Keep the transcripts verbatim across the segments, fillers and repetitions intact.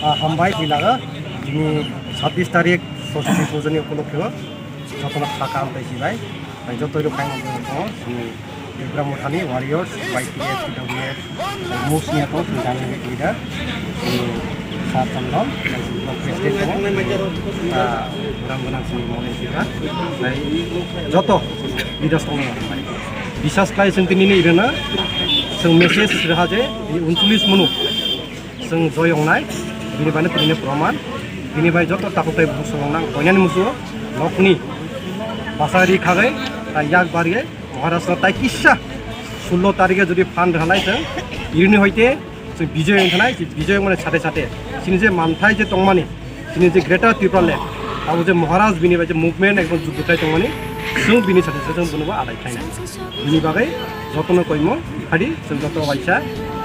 Ah, hambai, twi laga, chini sabbish tarik Saraswati puja ni upolokhe o jotono kha kaham tei sibai, tei joto rok phai mano tongo, chini Tipra Mothani warriors, Y T F, T W F, tei Musni tongo, chini jani leader, chini Sir Chandon, tei chini block president tongo, ah, gram gwnang chini Molen Sibra, tei joto leaders tongo. Bisas khlai chwng tini ni irwna, chwng message rwha je, uncholish munu. Chwng joy wngnai, bini bai no tini ni proman. Bini bai joto takhuk tei bukhuk swrwng nang koinani musugo nokni basa ri khagwi tai yak bariye Maharashtra tai kisa sullo tarikhe jodi phan rwhalai chwng irini hoite chwng bijoy wng thanai, bijoy wngmani sate sate chini je manthai je tongmani, chini je Greater Tipraland, abo je Maharaj bini bai je movement ekdom juddu khai tongmani, chwng bini sate sate chwng bonobo adai khlainai. Bini bagwi jotono koimo phadi chwng joto waisa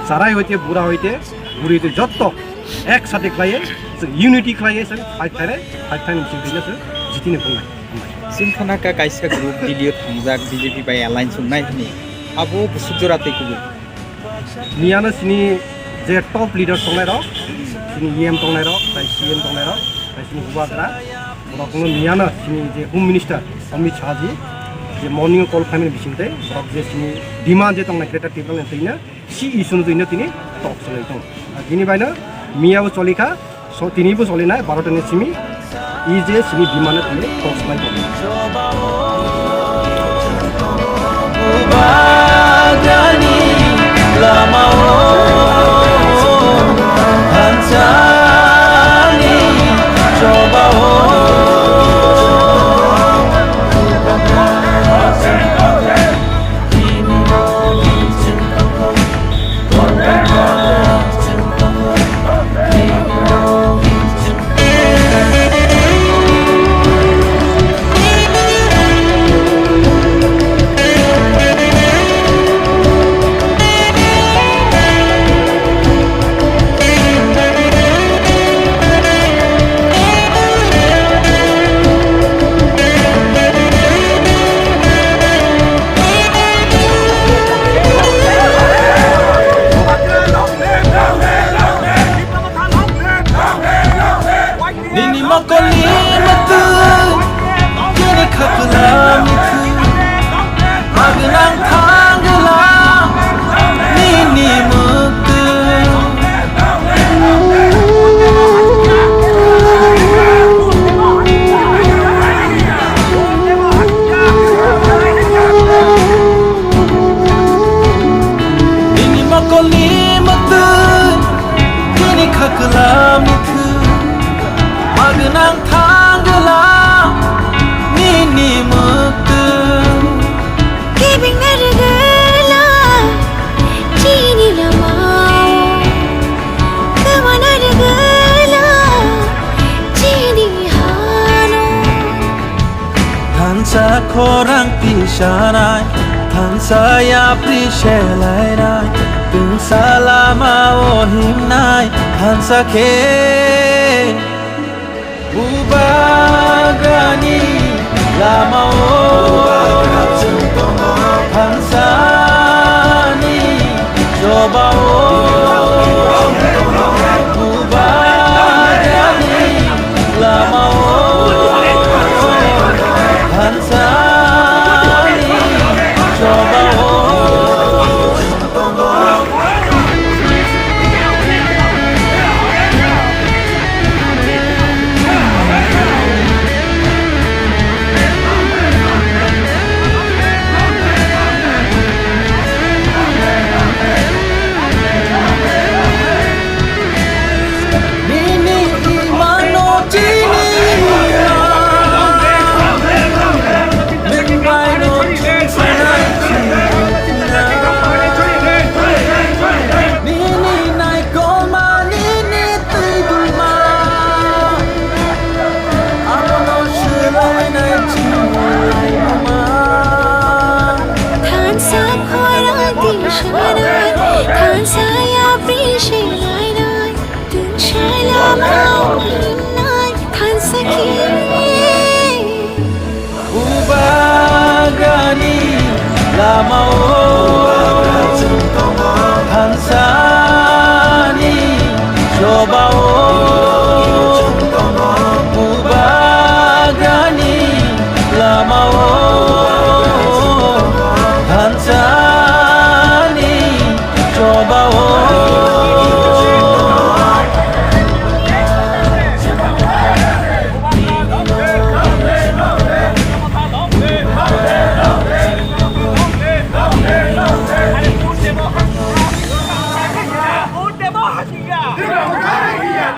charai hoite bura hoite buri hoite jotto ek sate khlaiye chwng unity khlaiye chwng fight khlainai, fight khlainai chwng bini chwng jitini phungnai. Chwng khana kha kaisa group Delhi o thangjak B J P bai alliance wngnai hwnwi, abo bwswk jora tei kubui. Miyano chini je top leader tongnai rok, chini E M tongnai rok, tai C M tongnai rok, tai chini bubagra, borok no miyano chini je Home Minister Amit Shah ji je morning call khlaimani bising tei borok je chini demand je tongnai Greater Tipraland twi no si issue no twi no tini talk chalai tong. Bini bai no miya bo choli kha, so tini bo choli nai baro ni simi. E J C ni demand no tini talk chalai tong. Nini mokol ni mwtwi, kini khakla mithi, magnang thangla nini mwtwi. Nini mokol ni mwtwi, kini khakla mithi, magnang thangla nini mwtwi. Kebengna rwgwla chini lamao, kwmana rwgwla chini hano. Thansa khorang tisanai, thansa yapri selainai, tungsa lama o himnai, thansa khe. Bubagrani lama o thansani choba o. Bubagrani lama o thansani choba o. Nini naikolma nini twi duma, abono swlainai chini laibuma. Thansa khorang tisanai, thansa yapri selainai, tungsa lama o himnai, thansa khe. Bubagrani lama o thansani Oba o